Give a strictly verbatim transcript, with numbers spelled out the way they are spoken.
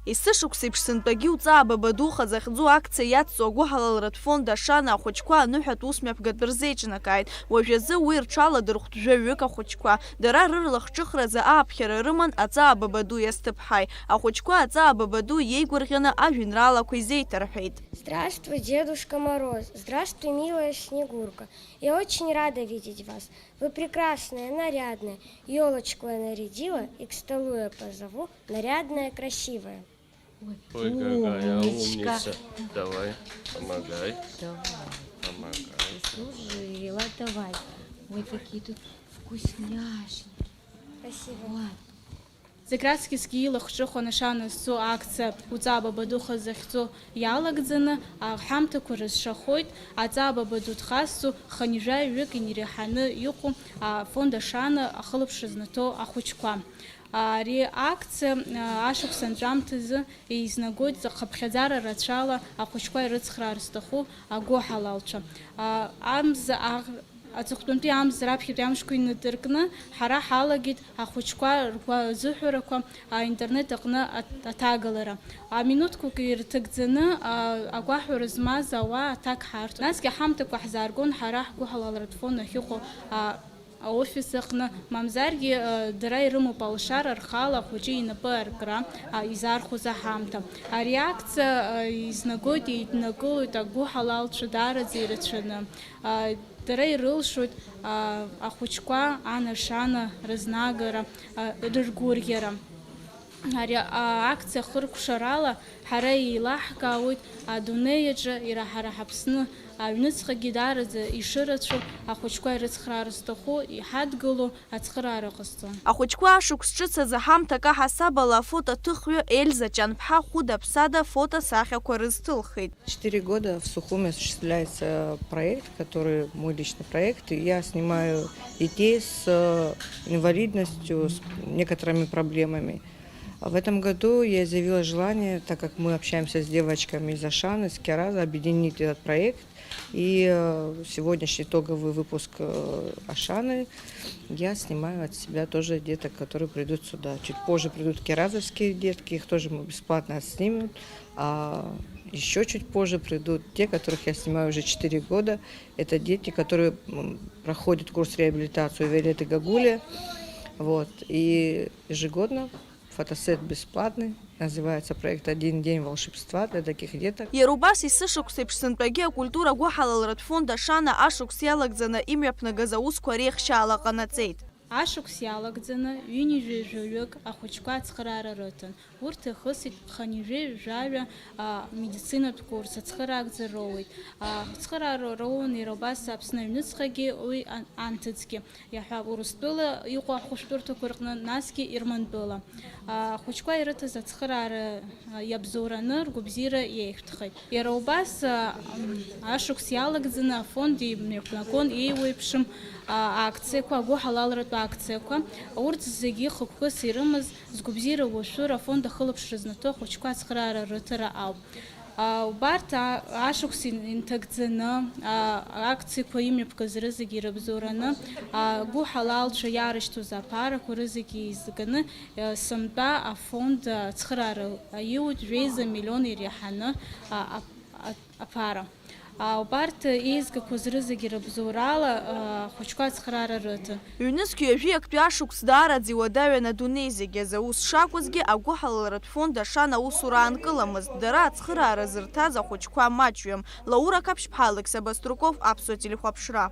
Есышықәса еиԥш сынтәагьы уҵаа бабаду ха захьӡу акциа иацҵо агәыҳалалратә фонд Ашана ахәыҷқәа аныҳәатә усмҩаԥгатә рзеиҿнакааит. Уажәазы уи рҽаладырхәт жәаҩык ахәыҷқәа. Дара рырлахҿыхразы ааԥхьара рыман аҵаа бабаду иазҭыԥҳаи. Ахәыҷқәа аҵаа бабаду иеигәырӷьаны ажәеинраалақәа изеиҭарҳәеит. Здравствуй, Дедушка Мороз! Здравствуй, милая Снегурка! Я очень рада видеть вас. Вы прекрасная, нарядная. Ёлочку я нарядила и к столу я позову нарядная, красивая. Ой, какая умничка. Давай, помогай. Давай. Помогай. Заслужила, давай. Ой, какие тут вкусняшки. Спасибо. Ой. Зегь раҵкьысгьы илахҿыхуан Ашана зцу акциа уҵаа бабаду ха захьӡу иалагӡаны, аҳамҭақәа рызшахоит аҵаа бабаду дхазҵо хынҩажәаҩык иреиҳаны иҟоу афонд Ашана ахылаԥшра знаҭо ахәыҷқәа. Ари акциа, а, ашықәс анҵәамҭазы еизнагоит хыԥхьаӡара рацәала ахәыҷқәа ирыцхраар зҭаху агәыҳалалцәа. А, амза аӷ-, аҵыхәтәантәи амза раԥхьатәи амшқәа инадыркны ҳара ҳалагеит ахәыҷқәа ргәазыҳәарақәа аинтернет аҟны аҭ-, аҭагалара. Аминуҭқәак ирҭагӡаны, а, агәаҳәара змаз ауаа аҭак ҳарҭон. Насгьы аҳамҭақәа ҳзааргон ҳара ҳгәыҳалалратә фон ахьыҟоу, а, аофис аҟны, мамзаргьы, э, дара ирымоуп алшара рхала ахәыҷы инапы аркра, а, изаархәоз аҳамҭа. Ари акциа, э, изнагоит, еиднакылоит агәыҳалалцәа даараӡа ирацәаны. А, дара ирылшоит, а, ахәыҷқәа анашана рызнагара, а, рыргәырӷьара. Ари, а, акциа хыркәшарала ҳара еилаҳкаауеит адунеи аҿы, иара ҳара ҳаԥсны аҩныҵҟагьы даараӡа ишырацәоу, ахәыҷқәа ирыцхраар зҭаху, иҳадгылоу ацхыраара ҟазҵо. Ахәыҷқәа ашықәс ҿыц азы ҳамҭак аҳасабала афотоҭыхҩы Эльза Ҷанԥҳа Хәыда-ԥсада афотосахьақәа рызҭылхит. Четыре года в Сухуме осуществляется проект, который мой личный проект. И я снимаю детей с, э, инвалидностью, с некоторыми проблемами. А в этом году я изъявила желание, так как мы общаемся с девочками из Ашаны, с Киараза, объединить этот проект. И, э, сегодняшний итоговый выпуск, э, Ашаны я снимаю от себя тоже деток, которые придут сюда. Чуть позже придут киаразовские детки, их тоже мы бесплатно отснимем. А ещё чуть позже придут те, которых я снимаю уже четыре года. Это дети, которые, м, проходят курс реабилитации у Виолетты Гагулия. Вот. И ежегодно фотосет бесплатный. Называется проект «Один день волшебства» для таких деток. Иара убас есышықәса еиԥш сынтәагьы акультура гәыҳалалратә фонд Ашана ашықәс иалагӡаны имҩаԥнагаз аусқәа реихшьаала ҟанаҵеит. Ашықәс иалагӡаны ҩынҩажәаҩык ахәыҷқәа ацхыраара рыҭан. Урҭ ихысит хынҩажәи жәаҩа, а, медицинатә курс, ацхыраагӡа роуеит. А, ацхыраара роуан иара убас Аԥсны аҩныҵҟагьы уи ан-, анҭыҵгьы. Иаҳҳәап, Урыстәыла иҟоу ахәышәтәырҭақәа рҟны, насгьы Ермантәыла. А, ахәыҷқәа ирыҭаз ацхыраара, а, иабзоураны ргәабзиара иеиӷьтәхеит. Иара убас, а, м, ашықәс иалагӡаны афонд имҩаԥнагон еиуеиԥшым, а, акциақәа, агәыҳалалратә акциақәа. Урҭ зегьы хықәкыс ирымаз згәабзиара уашәшәыра афонд ахылаԥшра знаҭо ахәыҷқәа ацхыраара рыҭара ауп. А, убарҭ, а, ашықәс ин-, инҭагӡаны, а, акциақәа имҩаԥгаз рызегьы ирыбзоураны, а, гәыҳалалцәа иаарышьҭуаз аԥарақәа рызегьы еизганы, а, сынтәа афонд, а, ацхыраара аиуит жәеиза миллион иреиҳаны, а, ап-, а-, аԥара. А, убарҭ еизгақәаз рызегьы рыбзоурала, а, ахәыҷқәа ацхыраара рыҭан. Ҩнызқь ҩажәи актәи ашықәс даараӡа иуадаҩын адунеи зегьы азы. Ус шакәызгьы, агәыҳалалратә фонд Ашана аусура аанкыламызт. Дара ацхыраара зырҭаз ахәыҷқәа маҷҩым. Лаура Қаԥшьԥҳа, Алықьса Баструков, Аԥсуа телехәаԥшра.